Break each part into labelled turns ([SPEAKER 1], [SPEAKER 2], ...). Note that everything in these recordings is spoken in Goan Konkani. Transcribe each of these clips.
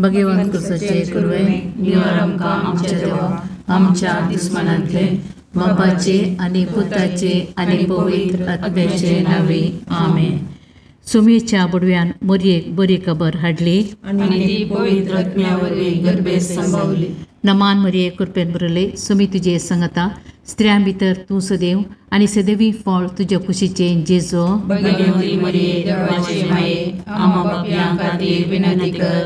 [SPEAKER 1] भगवंत कुसाचे कुरवे निवार आमकां आमच्या देवा आमच्या दुस्मनांतले बापाचे आनी पुताचे आनी पवित्र आत्म्याचे नांवे आमेन. सुमेच्या बुडव्यान मोरयेक बरी खबर हाडली
[SPEAKER 2] आनी ती पवित्र आत्म्या वरवीं गर्भेत संभावली.
[SPEAKER 1] नमान मरिये कृपेन भरले सुमी तुजे संगता स्त्रियां भितर तूं सदैव आनी सदैवी फळ तुज्या कुशीचें जेजो.
[SPEAKER 2] भगवती मरिये देवाचे माये आम्हा पापयां खातीर विनंती कर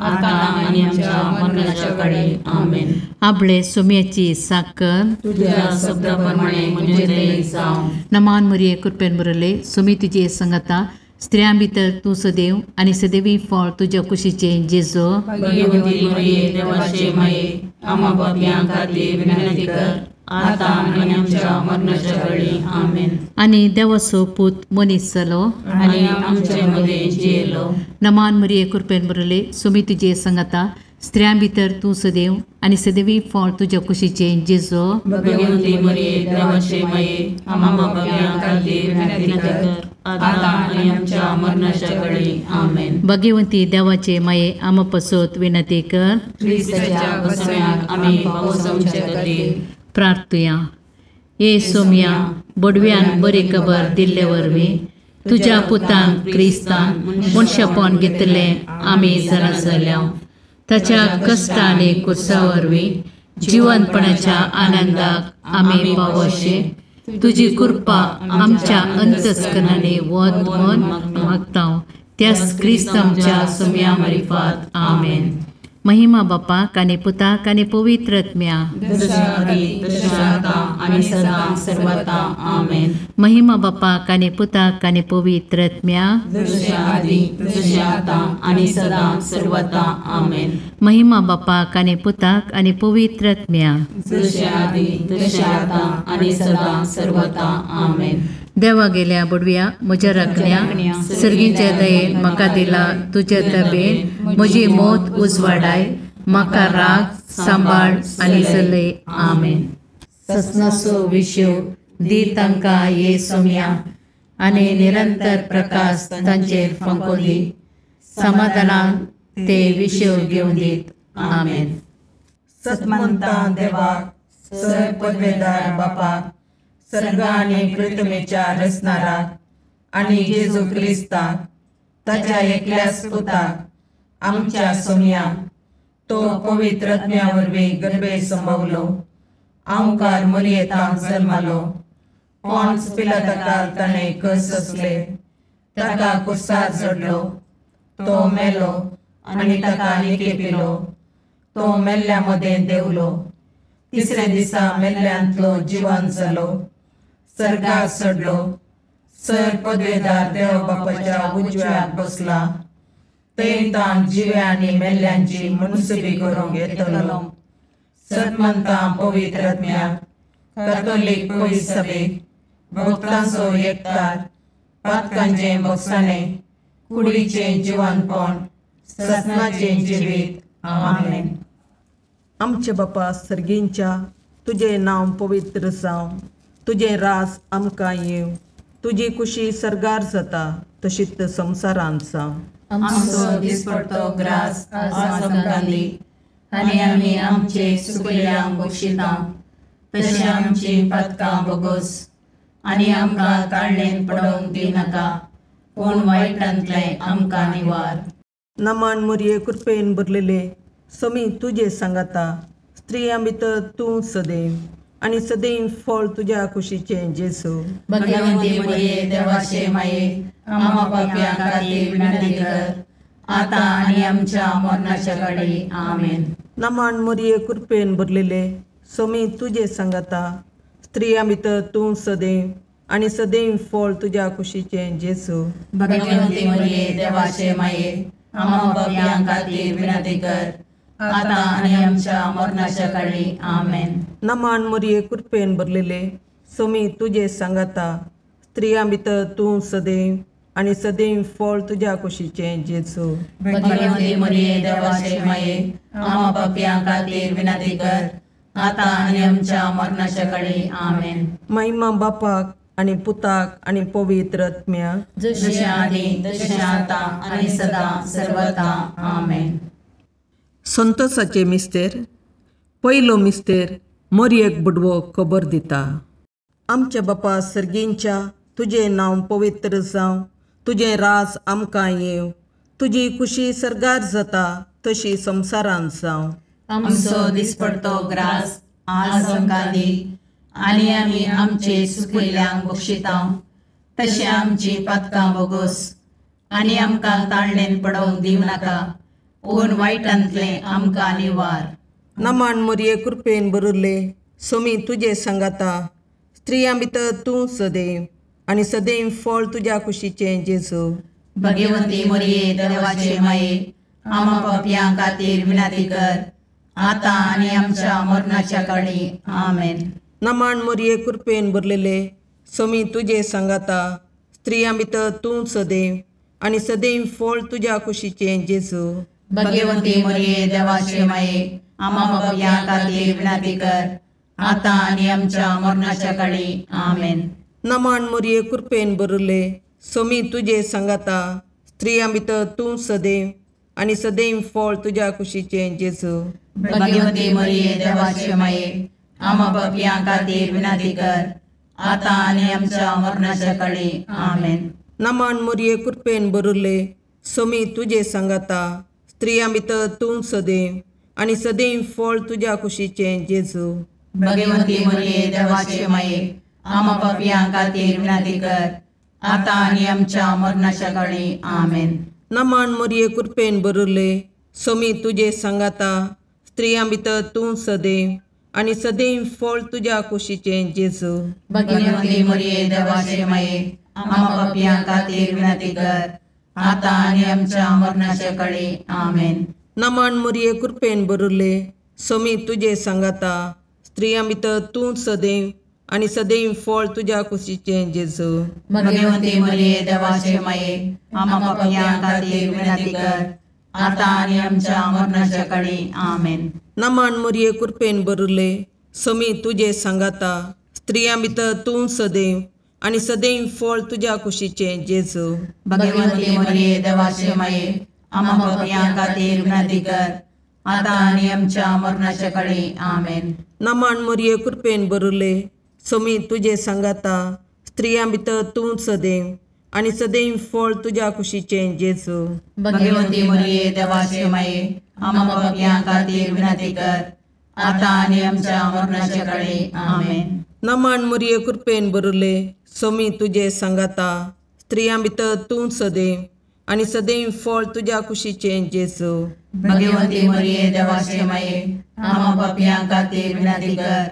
[SPEAKER 2] आतां आनी आमच्या मरणाच्या काळी आमेन.
[SPEAKER 1] आपले सुम्याची साकर
[SPEAKER 2] तुझ्या शब्दा प्रमाणे म्हजें जावं.
[SPEAKER 1] नमान मरिये कृपेन भरले सुमी तुजे संगता स्त्रियां भितर तूं सदैव आनी सदैवी फळ तुज्या कुशीचें जेजो.
[SPEAKER 2] भगवती मरिये देवाचे माये आम्हा पापयां खातीर विनंती कर आतां आनी आमच्या मरणाच्या काळी आमेन.
[SPEAKER 1] आनी देवाचो पूत मनीस जालो
[SPEAKER 2] आनी आमचे मदें जियेलो.
[SPEAKER 1] नमान मरिये कृपेन भरले सुमी तुजे संगता स्त्रियां भितर तूं सदैव आनी सदैवी फळ तुज्या कुशीचें जेजो.
[SPEAKER 2] भगवती मरिये देवाचे माये आम्हा पापयां खातीर विनंती कर आतां आनी आमच्या मरणाच्या काळी आमेन.
[SPEAKER 1] भगवंती देवाचे माये आम्हा पसत विनंती कर.
[SPEAKER 2] क्रिस्ताच्या बसव्याक आमी पावसाचे खातीर
[SPEAKER 1] प्रार्थुया. ये सोम्या बडव्यान बरी खबर दिल्ले वरवीं तुज्या पुतान क्रिस्तान मनशापण घेतलें आमी जाणा जाल्या. ताच्या कश्ट आनी कुर्सा वरवीं जिवनपणाच्या आनंदाक आमी पावोशे तुजी कृपा आमच्या अंतस्करणांनी वत म्हूण मागता त्याच क्रिस्त आमच्या सोम्या मारिफात आमेन. महिमा बापाक आनी पुताक आनी पवित्र आत्म्या. महिमा बापाक आनी पुताक आनी पवित्र आत्म्या. महिमा बापाक आनी पुताक आनी पवित्र आत्म्या. देवा गेल्या बुडव्या म्हज्या राखण्या सर्गीच्या दयेन म्हाका दिला तुज्या दबेन म्हजी मौत उजवाडाय म्हाका राग सांबाळ आनी चलय आमेन. ससनाचो विशय दी तांकां ये सोम्या आनी निरंतर प्रकाश तांचेर फांको दी समाधानान ते विशय घेवन दीत आमेन.
[SPEAKER 3] सतमंता देवाक सर पदवेदार बापाक सर्ग आनी पृथ्वीच्या रचणाराक आनी जेजू क्रिस्ताक ताच्या एकल्याच पुताक आमच्या सोम्याक तो पवित्र आत्म्या वरवीं गर्भे संभवलो आंवकार मरियेतांक जल्मालो पॉन्स पिलाताकाल ताणें कस सोंसले ताका कुर्सार चडलो तो मेलो आनी ताका निकेपिलो तो मेल्ल्या मदें देंवलो तिसऱ्या दिसा मेल्ल्यांतलो जिवन जालो सर्गाक चडलो सर पदवेदार देव बापाच्या उजव्याक बसला थंय ताण जिव्या आनी मेल्ल्यांची मनसुबी करूंक येतलो. सतमंता पवित्र आत्म्याक कॅथोलीक पवित्र सभेक भक्तांचो एकतार पातकांचें भोगसाणें कुडीचें जिवनपण ससनाचें जिवीत आमेन.
[SPEAKER 4] आमचे बापा सर्गींच्या तुजें नांव पवित्र जावं तुजें राज आमकां येवं तुजी कुशी सर्गार जाता तशीच संवसारांत जावं.
[SPEAKER 2] आमचो दिसपडतो ग्रास आज आमकां दी आनी आमी आमचे चुकलेल्यांक बक्षिता तशें आमची पातकां बोगोस आनी आमकां ताळणेन पडोवंक दिनाका पूण वायटांतलें आमकां निवार.
[SPEAKER 4] नमान मोरये कृपेन भरलेले समी तुजे सांगाता स्त्रियां भितर तूं सदैव आनी सदैव फळ तुज्या कुशीचें जेजू.
[SPEAKER 2] भगवंती मरिये देवाचे माये आम्हा पापयां खातीर विनंती कर आतां आनी आमच्या मरणाच्या काळी आमेन.
[SPEAKER 4] नमान मोरये कृपेन भरलेले समी तुजे सांगाता स्त्रियां भितर तूं सदैव आनी सदैव फळ तुज्या कुशीचें जेजू.
[SPEAKER 2] भगवंती मरिये देवाचे माये आम्हा पापयां खातीर विनंती कर आतां आनी आमच्या मरणाच्या काळी आमेन.
[SPEAKER 4] नमान मोरये कृपेन भरलेले समी तुजे सांगाता स्त्रियां भितर तूं सदैव आनी सदैव फळ तुज्या कुशीचें जेजू.
[SPEAKER 2] भगवंती मरिये देवाचे माये आम्हा पापयां खातीर विनंती कर आतां आनी आमच्या मरणाच्या काळी आमेन.
[SPEAKER 4] महिमा बापाक आनी पुताक आनी पवित्र आत्म्याक
[SPEAKER 2] जशें आदी तशें आतां आनी सदां सर्वता आमेन.
[SPEAKER 4] संतोषाचे मिस्तेर. पयलो मिस्तेर मोरयेक बुडवो खबर दिता. आमच्या बापा सर्गींच्या, तुजें नांव पवित्र जावं, तुजें राज आमकां येवं, तुजी खुशी सर्गार जाता तशी संवसारांत जावं.
[SPEAKER 2] आमचो दिसपडतो ग्रास आज आमकां दी आनी आमी आमचे सुकिल्ल्यांक बक्षिता तशें आमची पातकां बोगोस आनी आमकां ताळणेन पडोवंक दिवं नाका, पूण वायटांतलें आमकां निवार.
[SPEAKER 4] नमान मोरये कृपेन बरुल्ले, सोमी तुजे सांगाता, स्त्रियां भितर तूं सदैव आनी सदैव फळ तुज्या कुशीचें जेजू.
[SPEAKER 2] भगवंती मोरये देवाचे माये, आमा पापयां खातीर विनंती कर आतां आनी आमच्या मरणाच्या काळी. आमेन.
[SPEAKER 4] नमान मोरये कृपेन भरलेले, सोमी तुजे सांगाता, स्त्रियां भितर तूं सदैव आनी सदैव फळ तुज्या कुशीचें जेजू.
[SPEAKER 2] भगवंती मोरये देवाचे माये, आमा पापयां खातीर विनंती कर आतां आनी आमच्या मरणाच्या काळी. आमेन.
[SPEAKER 4] नमान मोरये कृपेन भरले, सोमी तुजे सांगाता, स्त्रियां भितर तूं सदैव आनी सदैव फळ तुज्या कुशीचें जेजू.
[SPEAKER 2] भगवंती मोरये देवाचे माये, आमा पापयां खातीर विनंती कर आतां आनी आमच्या मरणाच्या काळी. आमेन.
[SPEAKER 4] नमान मोरये कृपेन भरले, सोमी तुजे सांगाता, स्त्रियां भितर तूं सदैव आनी सदैव फळ तुज्या कुशीचें जेजू.
[SPEAKER 2] भगवंती मोरये देवाचे माये, आमा पापयां खातीर विनंती कर आतां आनी आमच्या मरणाच्या काळी. आमेन.
[SPEAKER 4] नमान मोरये कृपेन भरले, सोमी तुजे सांगाता, स्त्रियां भितर तूं सदैव आनी सदैव फळ तुज्या कुशीचें जेजू.
[SPEAKER 2] भगवंती मोरये देवाचे माये, आमा पापयां खातीर विनंती कर आतां आनी आमच्या मरणाच्या काळी. आमेन.
[SPEAKER 4] नमान मोरये कृपेन भरले, सोमी तुजे सांगाता, स्त्रियां भितर तूं सदैव आनी सदैव फळ तुज्या कुशीचें जेजू.
[SPEAKER 2] भगवंती मोरये देवाचे माये, आमा पापयां खातीर विनंती कर आतां आनी आमच्या मरणाच्या काळी. आमेन.
[SPEAKER 4] नमान मोरये कृपेन भरले, सोमी तुजे सांगाता, स्त्रियां भितर तूं सदैव आनी सदैव फळ तुज्या कुशीचें जेजू.
[SPEAKER 2] भगवंती मोरये देवाचे माये, आमा पापयां खातीर विनंती कर आतां आनी आमच्या मरणाच्या काळी. आमेन.
[SPEAKER 4] नमान मोरये कृपेन भरले, सोमी तुजे सांगाता, स्त्रियां भितर तूं सदैव आनी सदैव फळ तुज्या कुशीचें जेजू.
[SPEAKER 2] भगवंती मोरये देवाचे माये, आमा पापयां खातीर विनंती कर आतां आनी आमच्या मरणाच्या काळी. आमेन.
[SPEAKER 4] नमान मोरये कृपेन भरले, सोमी तुजे सांगाता, स्त्रियां भितर तूं सदैव आनी सदैव फळ तुज्या कुशीचें जेजू.
[SPEAKER 2] भगवंती मोरये देवाचे माये, आमा पापयां खातीर विनंती कर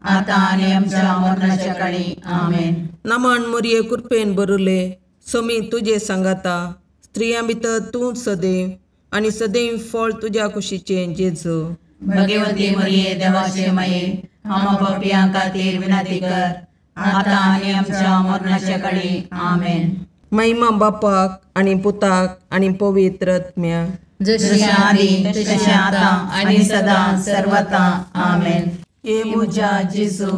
[SPEAKER 2] आतां आनी आमच्या मरणाच्या काळी. आमेन.
[SPEAKER 4] नमान मोरये कृपेन भरले, सोमी तुजे सांगाता, स्त्रियां भितर तूं सदैव आनी सदैव फळ तुज्या कुशीचें जेजू.
[SPEAKER 2] भगवंती मोरये देवाचे माये, आमा पापयां खातीर विनंती कर आतां आनी आमच्या मरणाच्या काळी. आमेन.
[SPEAKER 4] महिमा बापाक आनी पुताक आनी पवित्र आत्म्याक,
[SPEAKER 2] जशी आदी तशें आतां आनी सदां सर्वता. आमेन.
[SPEAKER 3] हे म्हज्या जेजू,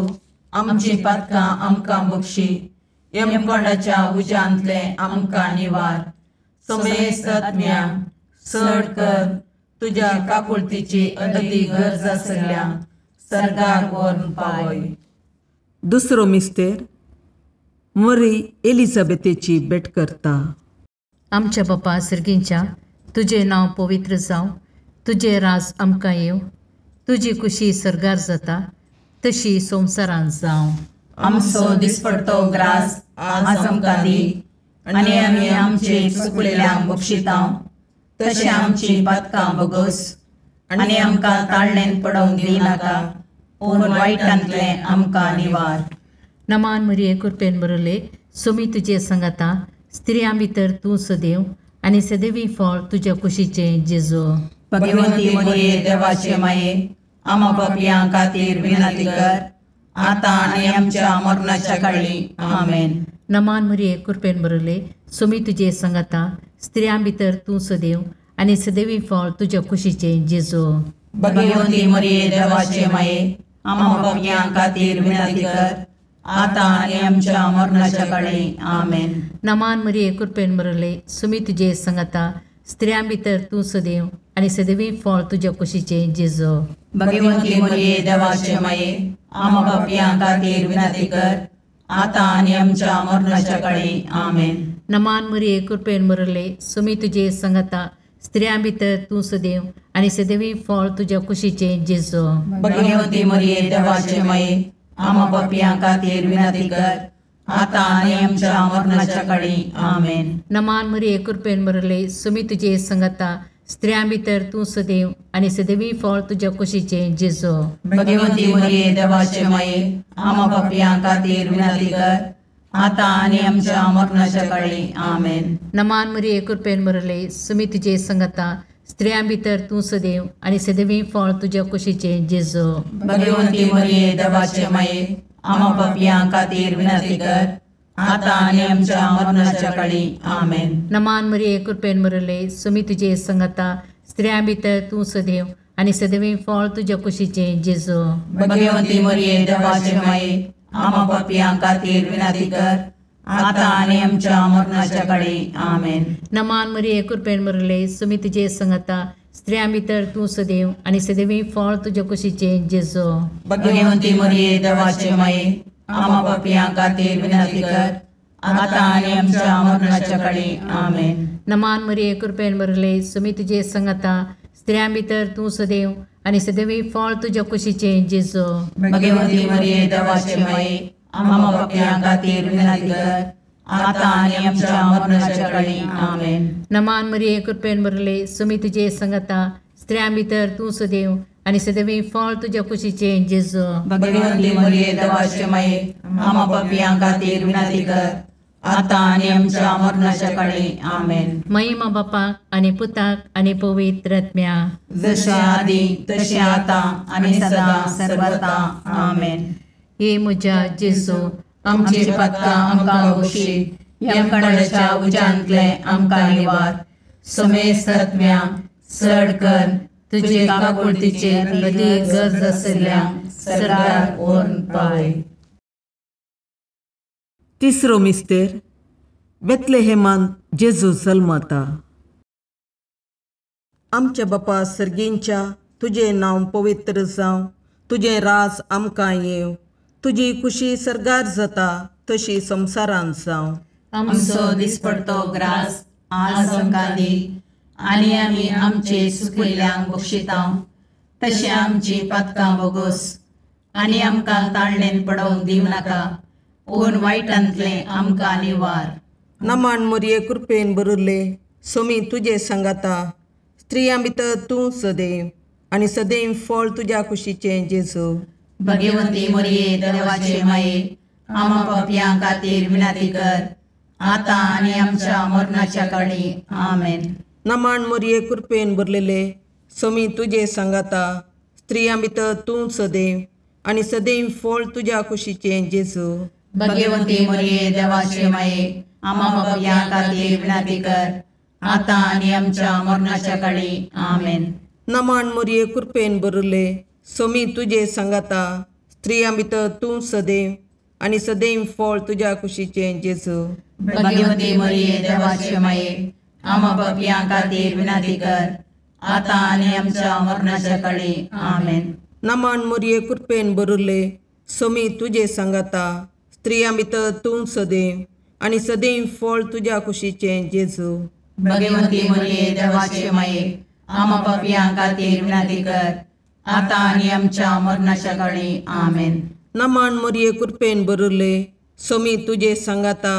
[SPEAKER 3] आमची पातकां आमकां बक्षी, यमकोंडाच्या उज्यांतलें आमकां निवार, समेस्त आत्म्या चड कर तुज्या काकुळतीची अदती गरज आसल्या सर्गाक व्हरून पावय.
[SPEAKER 4] दुसरो मिस्तेर मरी एलिझाबेथेची भेट करता.
[SPEAKER 1] आमच्या बापा सर्गींच्या, तुजें नांव पवित्र जावं, तुजें राज आमकां येवं, तुजी खुशी सर्गार जाता तशी संवसारांत जावं.
[SPEAKER 3] आमचो दिसपडतो ग्रास आज आमकां दी आनी आमी आमचे चुकलेल्यांक बक्षिता तशें आमची पातकां बगोस आनी आमकां ताळणेन पडोवंक दिनाका, पूण वायटांतलें आमकां निवार.
[SPEAKER 1] नमान मरिये कृपेन बरले, सोमी तुजे सांगाता, स्त्रियां भितर तूं सदैव आनी सदैवी फळ तुज्या कुशीचें जेजू.
[SPEAKER 3] भगवंती मरिये देवाचे माये, आमा पापयां खातीर विनंती कर आतां आनी आमच्या मरणाच्या काळी. आमेन.
[SPEAKER 1] नमान मरिये कृपेन बरले, सोमी तुजे सांगाता, स्त्रियां भितर तूं सदैव आनी सदैवी फळ तुज्या कुशीचें जेजू.
[SPEAKER 3] भगवंती मरिये देवाचे माये, आमा पापयां खातीर विनंती कर आतां आनी आमच्या मरणाच्या काळी. आमेन.
[SPEAKER 1] नमान मरिये कृपेन बरले, सोमी तुजे सांगाता, स्त्रियां भितर तूं सदैव आनी सदैवी फळ तुज्या कुशीचें जेजू.
[SPEAKER 3] भगवंती मरिये देवाचे माये, आम्हा पापयां खातीर विनंती कर, आतां आनी आमच्या मरणाच्या काळी. आमेन.
[SPEAKER 1] नमान मरिये, कृपेन भरले, सुमी तुजे संगता, स्त्रियां भितर तूं सदैव आनी सदैवी फळ तुज्या कुशीचें जेजू.
[SPEAKER 3] भगवंती मरिये देवाचे माये, आम्हा पापयां खातीर विनंती कर, आतां आनी आमच्या मरणाच्या काळी. आमेन.
[SPEAKER 1] नमान मरिये, कृपेन भरले, सुमी तुजे संगता, स्त्रियां भितर तूं सदैव आनी सदैवी फळ तुज्या कुशीचें जेजू.
[SPEAKER 3] भगवंती मरिये देवाचे माये, आम्हा पापयां खातीर विनंती कर, आतां आनी आमच्या मरणाच्या काळी. आमेन.
[SPEAKER 1] नमान मरिये, कृपेन भरले, सुमी तुजे संगता, स्त्रियां भितर तूं सदैव आनी सदैवी फळ तुज्या कुशीचें जेजू.
[SPEAKER 3] भगवंती मरिये देवाचे माये, आम्हा पापयां खातीर विनंती कर, आतां आनी आमच्या मरणाच्या काळी. आमेन.
[SPEAKER 1] नमान मरिये, कृपेन भरले, सुमी तुजे संगता, स्त्रियां भितर तूं सदैव आनी सदैवी फळ तुज्या कुशीचें जेजू.
[SPEAKER 3] भगवंती मरिये देवाचे माये, आम्हा पापयां खातीर विनंती कर, आतां आनी आमच्या मरणाच्या काळी. आमेन.
[SPEAKER 1] नमान मरिये, कृपेन भरले, सुमी तुजे संगता, स्त्रियां भितर तूं सदैव आनी सदैवी फळ तुज्या कुशीचें जेजू.
[SPEAKER 3] भगवंती मरिये देवाचे माये, आम्हा पापयां खातीर विनंती कर, आतां आनी आमच्या मरणाच्या काळी. आमेन.
[SPEAKER 1] नमान मरिये, कृपेन भरले, सुमी तुजे संगता, स्त्रियां भितर तूं सदैव आनी सदैवी फळ तुज्या कुशीचें जेजू.
[SPEAKER 3] भगवंती मरिये देवाचे माये, आम्हा पापयां खातीर विनंती कर, आतां आनी आमच्या मरणाच्या काळी. आमेन.
[SPEAKER 1] नमान मरिये, कृपेन भरले, सुमी तुजे संगता, स्त्रियां भितर तूं सदैव आनी सदैवी फळ तुज्या कुशीचें जेजू.
[SPEAKER 3] भगवंती मरिये देवाचे माये, आम्हा पापयां खातीर विनंती कर, आतां आनी आमच्या मरणाच्या काळी. आमेन.
[SPEAKER 1] महिमा बापाक आनी पुताक आनी पवित्र आत्म्या,
[SPEAKER 3] जशें आदी तशें आतां आनी सदां सर्वता. आमेन.
[SPEAKER 1] हे म्हज्या जेजू,
[SPEAKER 3] आमची पातकां आमकां बक्षी, यमकणाच्या उज्यांतले आमकां निवार, समेस्त आत्म्या चड कर तुजे काकुळतीचेर अदीक गरज आशिल्ल्या सरकार व्हरून पावय.
[SPEAKER 4] तिसरो मिस्तेर, बेतलेहेमान जेजू जल्मता. आमच्या बापा सर्गींच्या, तुजें नांव पवित्र जावं, तुजें राज आमकां येवं, तुजी कुशी सर्गार जाता तशी संवसारांत जावं.
[SPEAKER 2] आमचो दिसपडतो ग्रास आज आमकां दी, आनी आमी आमचे सुकिल्ल्यांक बक्षिता तशें आमची पातकां बोगोस, आनी आमकां ताळणेन पडोवंक दिवं नाका, पूण वायटांतलें आमकां निवार.
[SPEAKER 4] नमान मरिये, कृपेन भरिल्ले, सोमी तुजे सांगाता, स्त्रियां भितर तूं सदैव आनी सदैव फळ तुज्या कुशीचें जेजू.
[SPEAKER 2] भगवंती मरिये देवाचे माये, आम्हा पापयां खातीर विनंती कर, आतां आनी आमच्या मरणाच्या काळी. आमेन.
[SPEAKER 4] नमान मरिये, कृपेन भरलेले, सोमी तुजे सांगाता, स्त्रियां भितर तूं सदैव आनी सदैव फळ तुज्या कुशीचें जेजू.
[SPEAKER 2] भगवंती मरिये देवाचे माये, आम्हा पापयां खातीर विनंती कर, आतां आनी आमच्या मरणाच्या काळी. आमेन.
[SPEAKER 4] नमान मरिये, कृपेन भरिल्ले, सोमी तुजे सांगाता, स्त्रियां भितर तूं सदैव आनी सदैव फळ तुज्या कुशीचें जेजू.
[SPEAKER 2] भगवंती मरिये देवाचे माये, आम्हा पापयां खातीर विनंती कर, आतां आनी आमच्या मरणाच्या काळी. आमेन.
[SPEAKER 4] नमान मरिये, कृपेन भरिल्ले, सोमी तुजे सांगाता, स्त्रियां भितर तूं सदैव आनी सदैव फळ तुज्या कुशीचें जेजू.
[SPEAKER 2] भगवंती मरिये देवाचे माये, आम्हा पापयां खातीर विनंती कर, आतां आनी आमच्या मरणाच्या काळी. आमेन.
[SPEAKER 4] नमान मरिये, कृपेन भरिल्ले, सोमी तुजे सांगाता,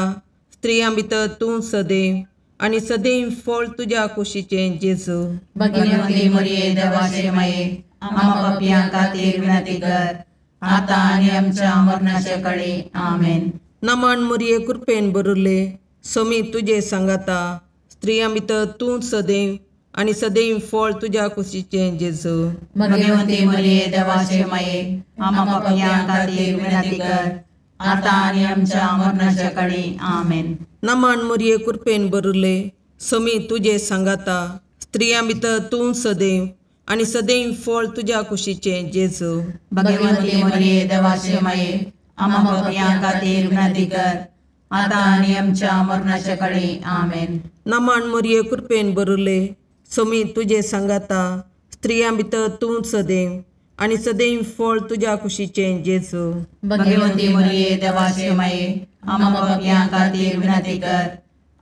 [SPEAKER 4] स्त्रियां भितर तूं सदैव आनी सदैव फळ तुज्या कुशीचें जेजू.
[SPEAKER 2] भगवंती मरिये देवाचे माये, आम्हा पापयां खातीर विनंती कर, आतां आनी आमच्या मरणाच्या काळी. आमेन.
[SPEAKER 4] नमान मरिये, कृपेन भरिल्ले, सोमी तुजे सांगाता, स्त्रियां भितर तूं सदैव आनी सदैव फळ तुज्या कुशीचें जेजू.
[SPEAKER 2] भगवंती मरिये देवाचे माये, आम्हा पापयां खातीर विनंती कर, आतां आनी आमच्या मरणाच्या काळी. आमेन.
[SPEAKER 4] नमान मरिये, कृपेन भरिल्ले, सोमी तुजे सांगाता, स्त्रियां भितर तूं सदैव आनी सदैव फळ तुज्या कुशीचें जेजू.
[SPEAKER 2] भगवंती मरिये देवाचे माये, आम्हा पापयां खातीर विनंती कर, आतां आनी आमच्या मरणाच्या काळी. आमेन.
[SPEAKER 4] नमन मरिये कृपेन भरिल्ले, स्वामी तुजे सांगाता, स्त्रियां भितर तूं सदैव आनी सदैव फळ तुज्या कुशीचें जेजू.
[SPEAKER 2] भगवंती मरिये देवाचे माये, आम्हा पापयां खातीर विनंती कर,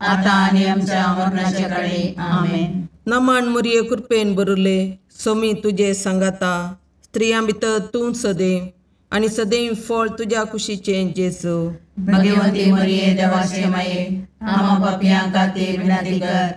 [SPEAKER 2] आतां आनी आमच्या मरणाच्या काळी. आमेन.
[SPEAKER 4] नमन मरिये कृपेन भरिल्ले, स्वामी तुजे सांगाता, स्त्रियां भितर तूं सदैव आनी सदैव फळ तुज्या कुशीचें जेजू.
[SPEAKER 2] भगवंती मरिये देवाचे माये, आम्हा पापयां खातीर विनंती कर,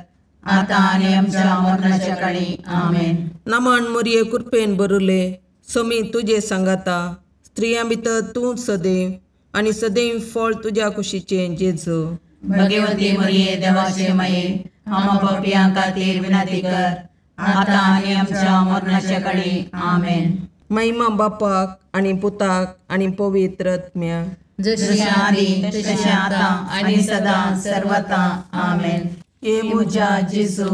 [SPEAKER 2] आतां आनी आमच्या मरणाच्या काळी. आमेन.
[SPEAKER 4] नमन मरिये कृपेन भरिल्ले, स्वामी तुजे सांगाता, स्त्रियां भितर तूं सदैव आनी सदैव फळ तुज्या कुशीचें जेजू.
[SPEAKER 2] भगवंती मरिये देवाचे माये, आम्हा पापयां खातीर विनंती कर, आतां आनी आमच्या मरणाच्या काळी. आमेन.
[SPEAKER 4] महिमा बापाक आनी पुताक आनी पवित्र आत्म्याक,
[SPEAKER 2] जशें आदी तशें आतां आनी सदां सर्वता. आमेन. हे म्हज्या जेजू,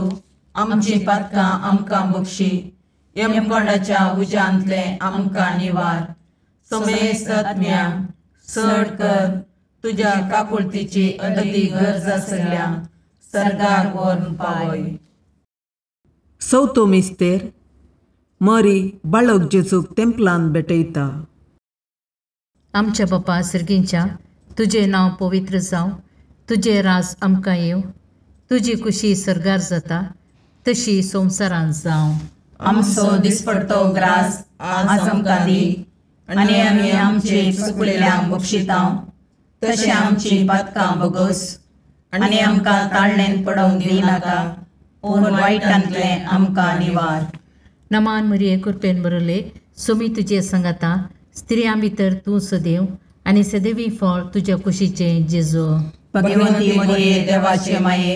[SPEAKER 2] आमची पातकां आमकां बक्षी, यमकोंडाच्या उज्यांतले आमकां निवार, समेस्त आत्म्या चड कर तुज्या काकुळतीची अदती गरज आसल्या सर्गाक व्हरून पावय.
[SPEAKER 4] चवथो मिस्तेर. मरी बाळक जेजूक तेंपलान भेटयता.
[SPEAKER 1] आमच्या बापा सर्गींच्या, तुजें नांव पवित्र जावं, तुजें राज आमकां येवं, तुजी कुशी सर्गार जाता तशी संवसारांत जावं.
[SPEAKER 2] आमचो दिसपडतो ग्रास आज आमकां दी, आनी आमी आमचे चुकलेल्यांक बक्षितां तशें आमची पातकां बगस, आनी आमकां ताळणेन पडोवंक दिनाका, पूण वायटांतलें आमकां निवार.
[SPEAKER 1] नमान मरिये कृपेन भरिल्ले, स्वामी तुजे सांगाता, स्त्रियां भितर तूं सदैव आनी सदैवी फळ तुज्या कुशीचें जेजू.
[SPEAKER 2] भगवंती मरिये देवाचे माये,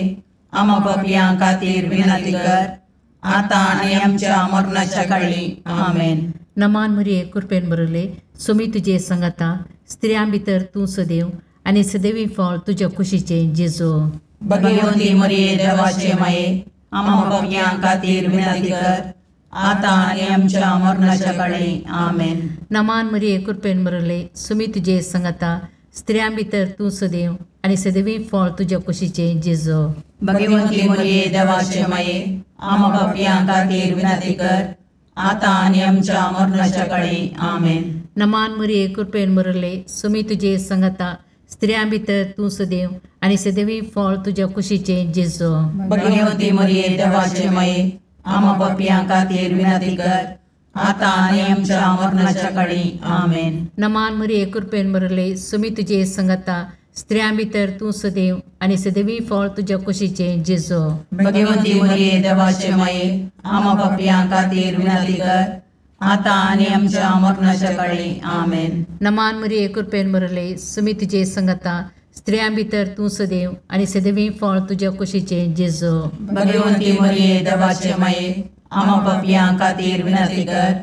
[SPEAKER 2] आम्हा पापयां खातीर विनंती कर, आतां आनी आमच्या मरणाच्या काळी. आमेन.
[SPEAKER 1] नमान मरिये कृपेन भरिल्ले, स्वामी तुजे सांगाता, स्त्रियां भितर तूं सदैव आनी सदैवी फळ तुज्या कुशीचें जेजू.
[SPEAKER 2] भगवंती मरिये देवाचे माये, आम्हा पापयां खातीर विनंती कर, आतां आनी आमच्या मरणाच्या काळी. आमेन.
[SPEAKER 1] नमान मरिये कृपेन भरिल्ले, स्वामी तुजे सांगाता, स्त्रियां भितर तूं सदैव आनी सदैवी फळ तुज्या कुशीचें जेजू.
[SPEAKER 2] भगवंती मरिये देवाचे माये, आम्हा पापयां खातीर विनंती कर, आतां आनी आमच्या मरणाच्या काळी. आमेन.
[SPEAKER 1] नमान मरिये कृपेन भरिल्ले, स्वामी तुजे सांगाता, स्त्रियां भितर तूं सदैव आनी सदैवी फळ तुज्या कुशीचें जेजू.
[SPEAKER 2] भगवंती मरिये देवाचे माये, आम्हा पापयां खातीर विनंती कर, आतां आनी आमच्या मरणाच्या काळी. आमेन.
[SPEAKER 1] नमान मरिये कृपेन भरिल्ले, स्वामी तुजे सांगाता, स्त्रियां भितर तूं सदैव आनी सदैवी फळ तुज्या कुशीचें जेजू.
[SPEAKER 2] भगवंती मरिये देवाचे माये, आम्हा पापयां खातीर विनंती कर, आतां आनी आमच्या मरणाच्या काळी. आमेन.
[SPEAKER 1] नमान मरिये कृपेन भरिल्ले, स्वामी तुजे सांगाता, स्त्रियां भितर तूं सदैव आनी सदैवी फळ तुज्या कुशीचें जेजू.
[SPEAKER 2] भगवंती मरिये देवाचे माये, आम्हा पापयां खातीर विनंती कर,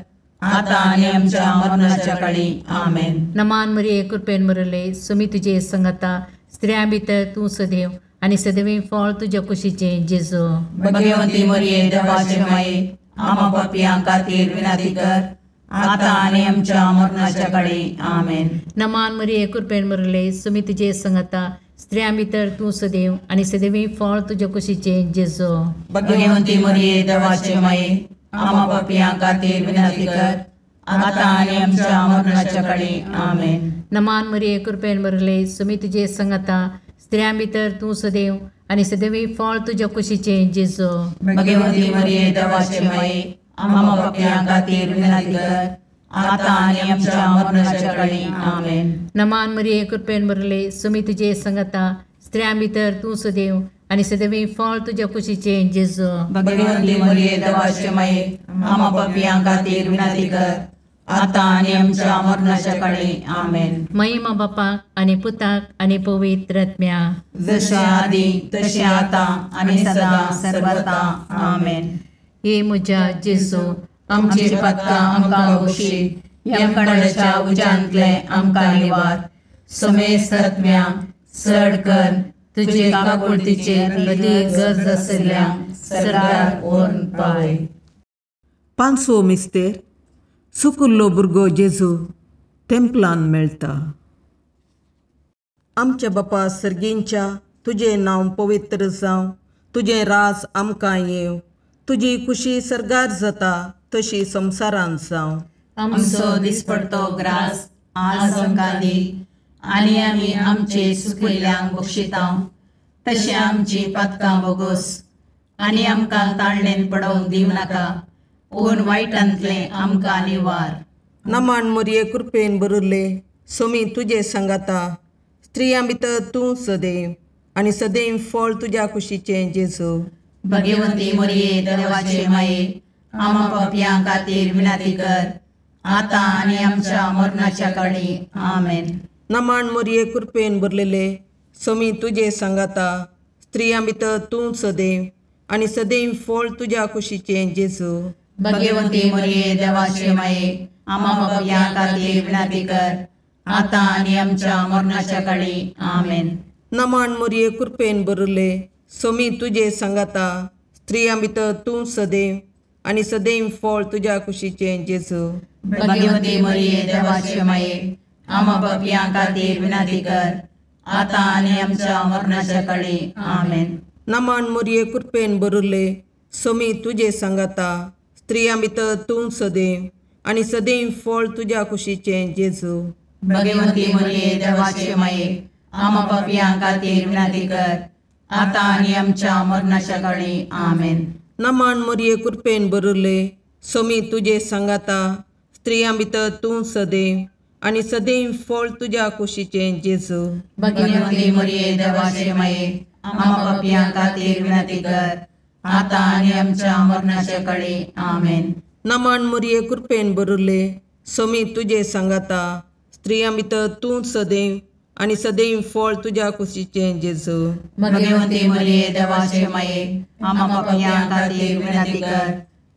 [SPEAKER 2] आतां आनी आमच्या मरणाच्या काळी. आमेन.
[SPEAKER 1] नमान मरिये कृपेन भरिल्ले, स्वामी तुजे सांगाता, स्त्रियां भितर तूं सदैव आनी सदैवी फळ तुज्या कुशीचें जेजू.
[SPEAKER 2] भगवंती मरिये देवाचे माये, आम्हा पापयां खातीर विनंती कर, आतां आनी आमच्या मरणाच्या काळी. आमेन.
[SPEAKER 1] नमान मरिये कृपेन भरिल्ले, स्वामी तुजे सांगाता, स्त्रियां भितर तूं सदैव आनी सदैवी फळ तुज्या कुशीचें जेजू.
[SPEAKER 2] भगवंती मरिये देवाचे माये, आम्हा पापयां खातीर विनंती कर, आतां आनी आमच्या मरणाच्या काळी. आमेन.
[SPEAKER 1] नमान मरिये कृपेन भरिल्ले, स्वामी तुजे सांगाता, स्त्रियां भितर तूं सदैव आनी सदैवी फळ तुज्या कुशीचें जेजू.
[SPEAKER 2] भगवंती मरिये देवाचे माये, आम्हा पापयां खातीर विनंती कर, आतां आनी आमच्या मरणाच्या काळी. आमेन.
[SPEAKER 1] नमान मरिये कृपेन भरिल्ले, स्वामी तुजे सांगाता, स्त्रियां भितर तूं सदैव आनी सदैवी फळ तुज्या कुशीचें जेजू.
[SPEAKER 2] भगवंती मरिये देवाचे माये, आम्हा पापयां खातीर विनंती कर, आतां आनी आमच्या मरणाच्या काळी. आमेन.
[SPEAKER 1] महिमा बापाक आनी पुताक आनी पवित्र आत्म्याक,
[SPEAKER 2] जशें आदी तशें आतां आनी सदां सर्वता. आमेन.
[SPEAKER 1] हे म्हज्या जेजू,
[SPEAKER 2] आमची पातकां आमकां बक्षी, यमकंडाच्या उज्यांतले आमकां निवार, समेस्त आत्म्या चड कर तुजे काकुळतीचेर अदीक गरज आशिल्ल्या सर्गाक व्हरून पावय.
[SPEAKER 4] पांचवो मिस्तेर. सुकुल्लो भुरगो जेजू तेंपलान मेळटा. आमच्या बापा सर्गींच्या तुजें नांव पवित्र जावं, तुजें राज आमकां येवं, तुजी खुशी सर्गार जाता तशी संवसारांत जावं.
[SPEAKER 2] आमचो दिसपडतो ग्रास आज आमकां दी आनी आमी आमचे सुकिल्ल्यांक बक्षिता तशें आमची पातकां बोगोस आनी आमकां ताळणेन पडोवंक दिवं नाका पूण वायटांतलें आमकां निवार.
[SPEAKER 4] नमान मोरये कृपेन बरुल्ले सोमी तुजे सांगाता, स्त्रियां भितर तूं सदैव आनी सदैव फळ तुज्या कुशीचें जेजू.
[SPEAKER 2] भगवंती मोरये देवाचे माये आमा पापयां खातीर विनंती कर आतां आनी आमच्या मरणाच्या काळी. आमेन.
[SPEAKER 4] नमान मोरये कृपेन भरलेले सोमी तुजे सांगाता, स्त्रियां भितर तूं सदैव आनी सदैव फळ तुज्या कुशीचें जेजू.
[SPEAKER 2] भगवंती मोरये देवाचे माये आमा पापयां खातीर विनंती कर आतां आनी आमच्या मरणाच्या काळी. आमेन.
[SPEAKER 4] नमान मोरये कृपेन भरले सोमी तुजे सांगाता, स्त्रियां भितर तूं सदैव आनी सदैव फळ तुज्या कुशीचें जेजू.
[SPEAKER 2] भगवंती मोरये देवाचे माये आमा पापयां खातीर विनंती कर आतां आनी आमच्या मरणाच्या काळी. आमेन.
[SPEAKER 4] नमान मोरये कृपेन भरले सोमी तुजे सांगाता, स्त्रियां भितर तूं सदैव आनी सदैव फळ तुज्या कुशीचें जेजू.
[SPEAKER 2] भगवंती मोरये देवाचे माये आमा पापयां खातीर विनंती कर आतां आनी आमच्या मरणाच्या काळी. आमेन.
[SPEAKER 4] नमान मोरये कृपेन भरले सोमी तुजे सांगाता, स्त्रियां भितर तूं सदैव आनी सदैव फळ तुज्या कुशीचें जेजू.
[SPEAKER 2] भगवंती मोरये देवाचे माये आमा पापयां खातीर विनंती कर आतां आनी आमच्या मरणाच्या काळी. आमेन.
[SPEAKER 4] नमान मोरये कृपेन भरले सोमी तुजे सांगाता, स्त्रियां भितर तूं सदैव आनी सदैव फळ तुज्या कुशीचें जेजू.
[SPEAKER 2] भगवंती मोरये देवाचे माये आमा पापयां खातीर विनंती कर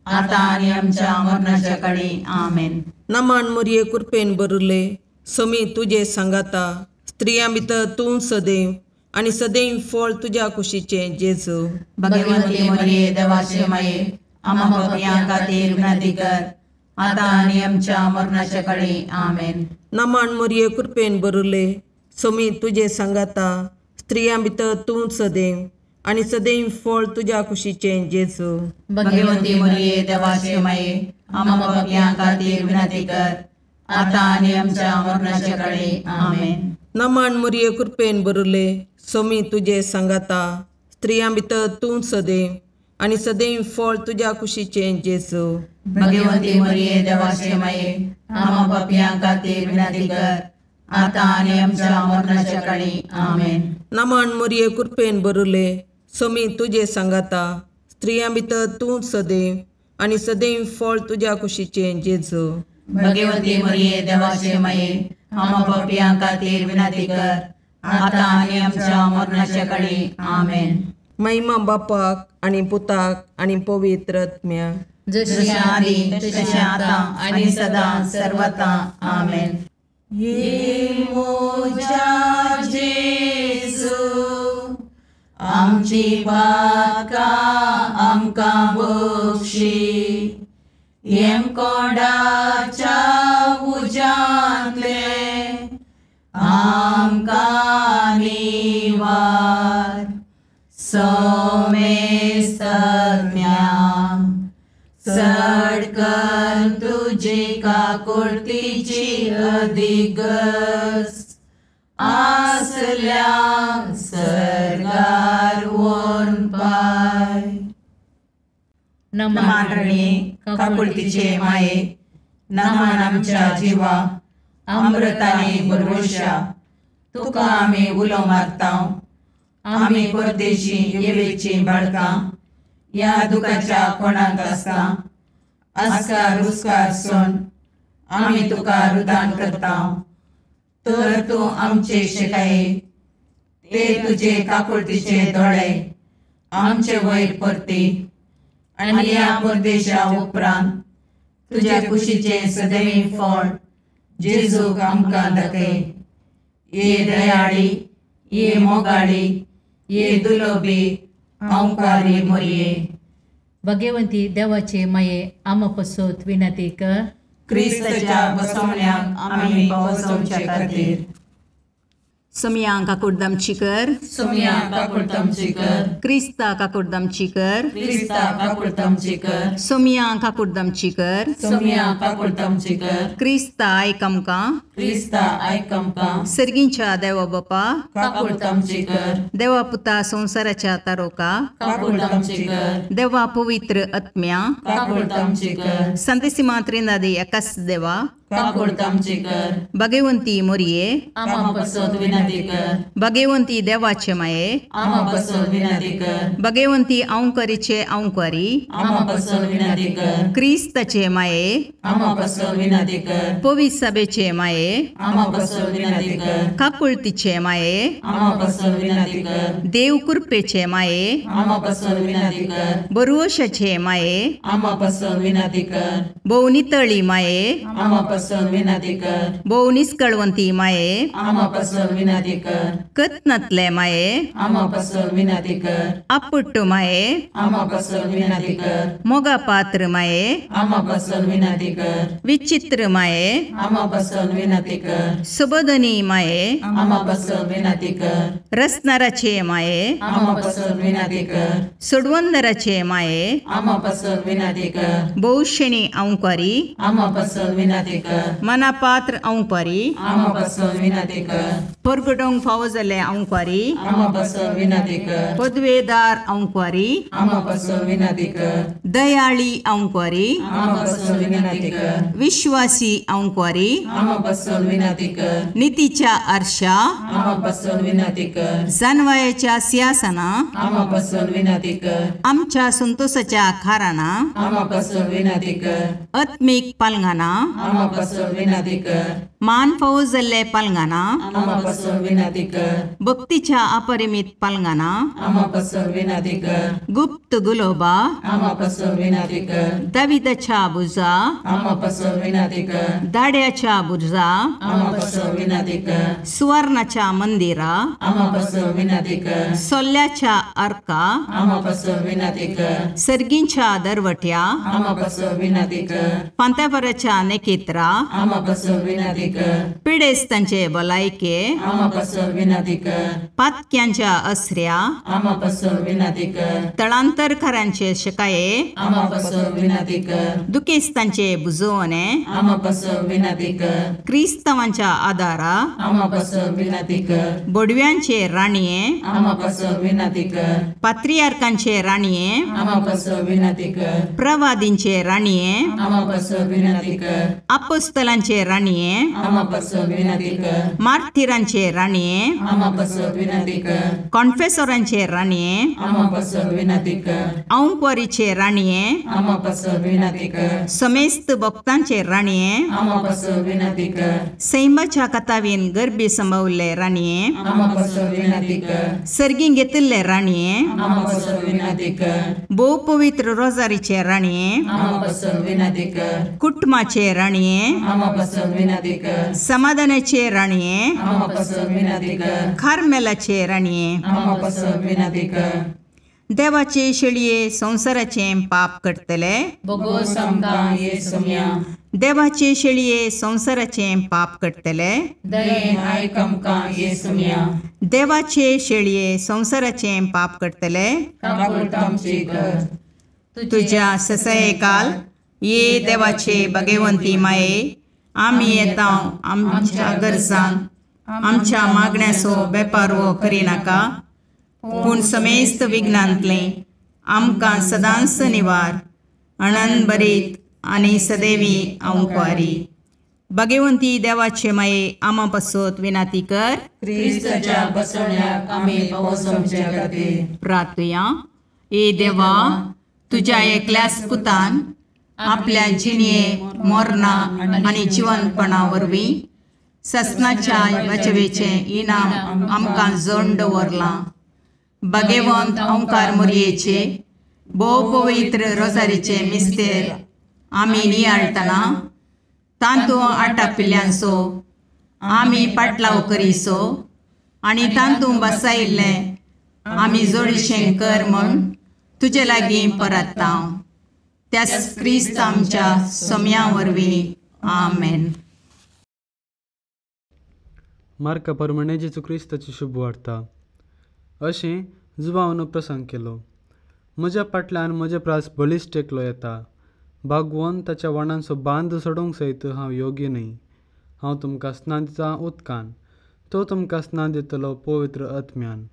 [SPEAKER 2] आतां आनी आमच्या मरणाच्या काळी. आमेन.
[SPEAKER 4] नमान मोरये कृपेन भरले सोमी तुजे सांगाता, स्त्रियां भितर तूं सदैव आनी सदैव फळ तुज्या कुशीचें जेजू.
[SPEAKER 2] भगवंती मोरये देवाचे माये आमा पापयां खातीर विनंती कर आतां आनी आमच्या मरणाच्या काळी. आमेन.
[SPEAKER 4] नमान मोरये कृपेन भरले सोमी तुजे सांगाता, स्त्रियां भितर तूं सदैव आनी सदैव फळ तुज्या कुशीचें जेजू.
[SPEAKER 2] भगवंती मोरये देवाचे माये आमा पापयां खातीर विनंती कर आतां आनी आमच्या मरणाच्या काळी. आमेन.
[SPEAKER 4] नमान मोरये कृपेन भरले सोमी तुजे सांगाता, स्त्रियां भितर तूं सदैव आनी सदैव फळ तुज्या कुशीचें जेजू.
[SPEAKER 2] भगवंती मोरये देवाचे माये आमा पापयां खातीर विनंती कर आतां आनी आमच्या मरणाच्या काळी. आमेन.
[SPEAKER 4] नमान मोरये कृपेन भरले सोमी तुजे सांगाता, स्त्रियां भितर तूं सदैव आनी सदैव फळ तुज्या कुशीचें जेजू.
[SPEAKER 2] भगवंती मोरये देवाचे माये आमा पापयां खातीर विनंती कर आतां आनी आमच्या मरणाच्या काळी. आमेन.
[SPEAKER 4] महिमा बापाक आनी पुताक आनी पवित्र आत्म्याक,
[SPEAKER 2] जशी आदी तशें आतां आनी सदां सर्वता. आमेन. ये मोजा जेजू आमची पातकां आमकां बक्षी, येमकोंडाच्या उज्यांतले आमकां निवार. सोमेस्तज्ञा चड कर तुजी काकुळतीची अधिगस आसल्या सर्गार व्हरून पाय. नमान रणी काकुळतीचे माये, नमान आमच्या जिवा अमृताने भरवशा, तुका आमी उलो मारता. आमी परदेशी येवेची बाळकां ह्या दुखाच्या कोणाक आसता आस्कार रुस्कार सोन आमी तुका रुदान करता. तर तूं आमचे शिकाये ते तुजे काकुळतीचे दोळे आमचे वयर परती आनी ह्या परदेशा उपरांत तुज्या कुशीचें सदैव फळ जेजूक आमकां दाखय. ये दयाळी, ये मोगाळी, ये दुलोबी अंकारी मोरये.
[SPEAKER 1] भगवंती देवाचे माये आमा पसोत विनंती कर.
[SPEAKER 2] क्रिस्ताच्या बसवण्याक आमी पावसोवचे खातीर.
[SPEAKER 3] सोमया काकुडदामची कर,
[SPEAKER 2] सोमया काकुडदामची कर,
[SPEAKER 3] क्रिस्ता काकुडदामची कर,
[SPEAKER 2] क्रिस्ता काकुडदामची कर,
[SPEAKER 3] सोमया काकुडदामची कर,
[SPEAKER 2] सोमया काकुडदामची कर,
[SPEAKER 3] क्रिस्ता आयक आमकां,
[SPEAKER 2] क्रिस्ता आयक आमकां,
[SPEAKER 3] सर्गींच्या देवा बापा
[SPEAKER 2] काकुडदामची कर,
[SPEAKER 3] देवा पुता संवसाराच्या तारोका
[SPEAKER 2] काकुडदामची कर,
[SPEAKER 3] देवा पवित्र आत्म्या
[SPEAKER 2] काकुडदामची कर,
[SPEAKER 3] संतेसिमा त्रिनादी एकाच देवा
[SPEAKER 2] काकुडदामची कर,
[SPEAKER 3] भगवंती मोरये
[SPEAKER 2] आमा पसत विनंती कर,
[SPEAKER 3] भगवंती देवाचे माये
[SPEAKER 2] आमा पसत विनंती कर,
[SPEAKER 3] भगवंती औंकरीचे औंकरी
[SPEAKER 2] आमा पसत विनंती कर,
[SPEAKER 3] क्रिस्ताचे माये
[SPEAKER 2] आमा पसत विनंती कर,
[SPEAKER 3] पवित्र सभेचे माये
[SPEAKER 2] आमा पसत विनंती कर,
[SPEAKER 3] काकुळतीचे माये
[SPEAKER 2] आमा पसत विनंती कर,
[SPEAKER 3] देव कृपेचे माये
[SPEAKER 2] आमा पसत विनंती कर,
[SPEAKER 3] बरुवशाचे माये
[SPEAKER 2] आमा पसत विनंती कर,
[SPEAKER 3] भोव नितळी माये
[SPEAKER 2] आमा पसत विनंती कर,
[SPEAKER 3] भोव निस्कळवंती माये
[SPEAKER 2] आमा पसत विनंती कर,
[SPEAKER 3] कत्नातले माये
[SPEAKER 2] आमा पसत विनंती कर,
[SPEAKER 3] आपुट्ट माये
[SPEAKER 2] आमा पसत विनंती कर,
[SPEAKER 3] मोगा पात्र माये
[SPEAKER 2] आमा पसत विनंती कर,
[SPEAKER 3] विचित्र माये
[SPEAKER 2] आमा पसत विनंती कर,
[SPEAKER 3] सुबोधनी माये
[SPEAKER 2] आमा पसत विनंती कर,
[SPEAKER 3] रसनाराचे माये
[SPEAKER 2] आमा पसत विनंती कर,
[SPEAKER 3] सोडवंदराचे माये
[SPEAKER 2] आमा पसत विनंती कर,
[SPEAKER 3] बहुशेणी औंकारी
[SPEAKER 2] आमा पसत विनंती कर,
[SPEAKER 3] मनापात्र औंकारी
[SPEAKER 2] आमा पसत विनंती कर,
[SPEAKER 3] परगटोंक फावो जाल्ले औंकारी
[SPEAKER 2] आमा पसत विनंती कर,
[SPEAKER 3] पदवेदार औंकारी
[SPEAKER 2] आमा पसत विनंती कर,
[SPEAKER 3] दयाळी औंकारी
[SPEAKER 2] आमा पसत विनंती कर,
[SPEAKER 3] विश्वासी औंकारी
[SPEAKER 2] आमा पसत विनंती कर,
[SPEAKER 3] नितीच्या आरशा
[SPEAKER 2] आमा पसत विनंती कर,
[SPEAKER 3] जानवायाच्या सिंहासना
[SPEAKER 2] आमा पसत विनंती कर,
[SPEAKER 3] आमच्या संतोषाच्या खाराना
[SPEAKER 2] आमा पसत विनंती कर,
[SPEAKER 3] आत्मीक पालंगाना
[SPEAKER 2] आमा पसत विनंती कर,
[SPEAKER 3] मान फावो जाल्ले पालंगाना
[SPEAKER 2] आमा पसत विनंती कर,
[SPEAKER 3] भक्तीच्या अपरिमित पालंगाना
[SPEAKER 2] आमा पसत विनंती कर,
[SPEAKER 3] गुप्त गुलोबा
[SPEAKER 2] आमा पसत विनंती कर,
[SPEAKER 3] दाविदाच्या बुजा
[SPEAKER 2] आमा पसत विनंती कर,
[SPEAKER 3] दाड्याच्या बुर्जा
[SPEAKER 2] आमा पसत विनंती कर,
[SPEAKER 3] सुवर्णाच्या मंदिरा
[SPEAKER 2] आमा पसत विनंती कर,
[SPEAKER 3] सोल्ल्याच्या अर्का
[SPEAKER 2] आमा पसत विनंती कर,
[SPEAKER 3] सर्गींच्या दरवट्या
[SPEAKER 2] आमा पसत विनंती कर,
[SPEAKER 3] पांतापराच्या नेकेत्रा
[SPEAKER 2] आमा पसत विनंती कर,
[SPEAKER 3] पिडेस्तांचे भलायके
[SPEAKER 2] आमा पसत विनंती कर,
[SPEAKER 3] पातक्यांच्या असऱ्या
[SPEAKER 2] आमा पसत विनंती कर,
[SPEAKER 3] तळांतरकारांचे शकाये
[SPEAKER 2] आमा पसत विनंती कर,
[SPEAKER 3] दुखेस्तांचे बुजवणे
[SPEAKER 2] आमा पसत विनंती कर,
[SPEAKER 3] क्रिस्तावांच्या आदारा
[SPEAKER 2] आमा पसत विनंती कर,
[SPEAKER 3] बोडव्यांचे राणये
[SPEAKER 2] आमा पसत विनंती कर,
[SPEAKER 3] पात्रियार्कांचे राणये
[SPEAKER 2] आमा पसत विनंती कर,
[SPEAKER 3] प्रवादींचे राणये
[SPEAKER 2] आमा पसत विनंती कर,
[SPEAKER 3] अपोस्तलांचे राणये
[SPEAKER 2] आमा पसत विनंती कर,
[SPEAKER 3] मार्थिरांचे राणये
[SPEAKER 2] आमा पसत विनंती कर,
[SPEAKER 3] कॉन्फेसोरांचे राणये
[SPEAKER 2] आमा पसत विनंती कर,
[SPEAKER 3] औंकवारीचे राणये
[SPEAKER 2] आमा पसत विनंती कर,
[SPEAKER 3] समेस्त भक्तांचे राणये
[SPEAKER 2] आमा पसत विनंती कर,
[SPEAKER 3] सैमाच्या कथावीन गर्भी संभवल्ले राणये
[SPEAKER 2] आमा पसत विनंती कर,
[SPEAKER 3] सर्गीं घेतिल्ले राणये
[SPEAKER 2] आमा पसत विनंती कर,
[SPEAKER 3] भोव पवित्र रोजारीचे राणये
[SPEAKER 2] आमा पसत विनंती कर,
[SPEAKER 3] कुटुंबाचे राणये
[SPEAKER 2] आमा पसत विनंती कर,
[SPEAKER 3] समाधानाचे राणये
[SPEAKER 2] आमा पसत विनंती कर,
[SPEAKER 3] कार्मेलाचे राणये
[SPEAKER 2] आमा पसत विनंती कर,
[SPEAKER 3] देवाचे शेळये संवसाराचे पाप करतले
[SPEAKER 2] बोगोस आमकां ये सोम्या,
[SPEAKER 3] देवाचे शेळये संवसाराचे पाप करतले
[SPEAKER 2] दयेन आयक आमकां ये सोम्या,
[SPEAKER 3] देवाचे शेळये संवसाराचे पाप करतले
[SPEAKER 2] काकुळट आमची कर,
[SPEAKER 3] तुझ्या ससयकाल ये देवाचे भगवंती माये आमी येता आमच्या गरजांक आमच्या मागण्याचो बेपारवो करिनाका पूण समेस्त विघ्नांतलें आमकां सदांच निवार अणनभरीत आनी सदैवी औंकवारी. भगवंती देवाचे माये आमा पासत विनाती कर.
[SPEAKER 2] क्रिस्ताच्या बसवण्याक आमी पावस आमच्या खातीर
[SPEAKER 3] प्रार्थुया. ए देवा, तुज्या एकल्याच पुतान आपल्या जिणये मरणा आनी जिवनपणा वरवीं ससनाच्या वाचवेचें इनाम आमकां जण दवरलां. भगवंत ओंकार मोरयेचे भोव पवित्र रोजारीचे मिस्तेर आमी नियाळटना तांतू आटापिल्ल्यांचो आमी पाटलाव करीसो आनी तांतू बसायिल्लें आमी जोडीशें कर म्हूण तुजे लागीं परत्ता. त्याच क्रिस्त आमच्या सोम्या वरवीं. आमेन.
[SPEAKER 5] मार्का प्रमाणे जेजू क्रिस्ताची शुभ वार्ता. अशें जुवावन प्रसंग केलो. म्हज्या फाटल्यान म्हजे प्रास बळिश्ट एकलो येता, बागवोन ताच्या वणांचो बांद सोडोवंक सयत हांव योग्य न्हय. हांव तुमकां स्नान दिता उदकान, तो तुमकां स्नान दितलो पवित्र आत्म्यान.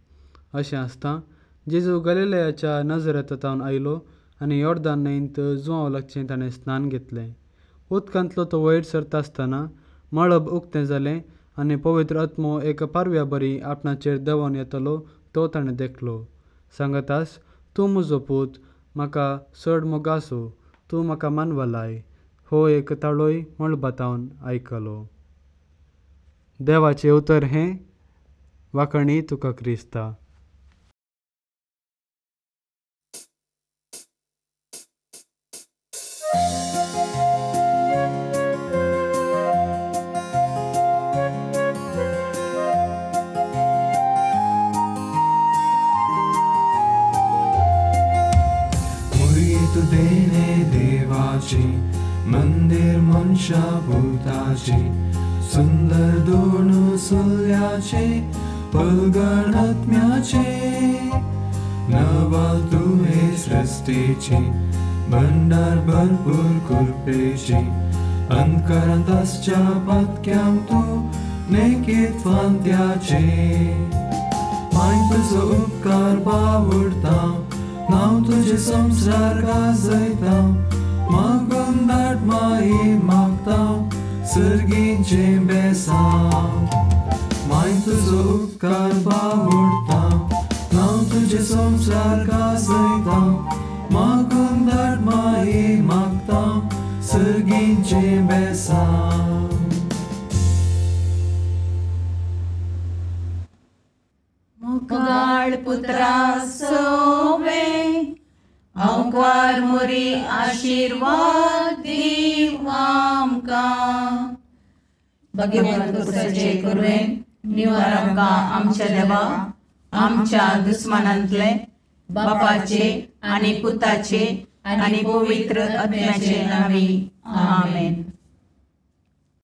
[SPEAKER 5] अशें आसता जेजू गलिलयाच्या नजरेंत आयलो आनी योर्दान न्हंयंत जुवांव लागचें ताणें स्नान घेतलें. उदकांतलो तो वयर सरता आसतना मळब उक्तें जालें आनी पवित्र आत्मो एका पारव्या बरी आपणाचेर देंवोन येतलो तो ताणें देखलो. सांगतास, तूं म्हजो पूत, म्हाका चड मोगासो, तूं म्हाका मानवलाय. हो एक ताळोय मळबातावन आयकलो. देवाचें उतर हें. वाखणी तुका क्रिस्ता.
[SPEAKER 6] मंदिर मनशा भूताचे सुंदर दोन सुल्याचे पलगण आत्म्याचे नवाल तुवे सृष्टीचे भंडार भरपूर कृपेचे अंतकरांत आसच्या पातक्यांक तूं नेकीत फांत्याचे. माय तुजो उपकार बावडता, नांव तुजें संवसार गाजयता, मागून धाड माई मागता सर्गीचें बेसांव. माय तुजो उपकार बावडता, नांव तुजें संवसार गाजयता, मागून धाड माई मागता सर्गीचें बेसांव.
[SPEAKER 2] मुखाळ पुत्रा सोवे अंकार मोरी आशीर्वाद दीव आमकां.
[SPEAKER 3] भगवंत पुरुषाचे कुरवेन निवार आमकां आमच्या देवा आमच्या दुस्मानांतले बापाचे आनी पुताचे आनी पवित्र आत्म्याचे नांवी. आमेन.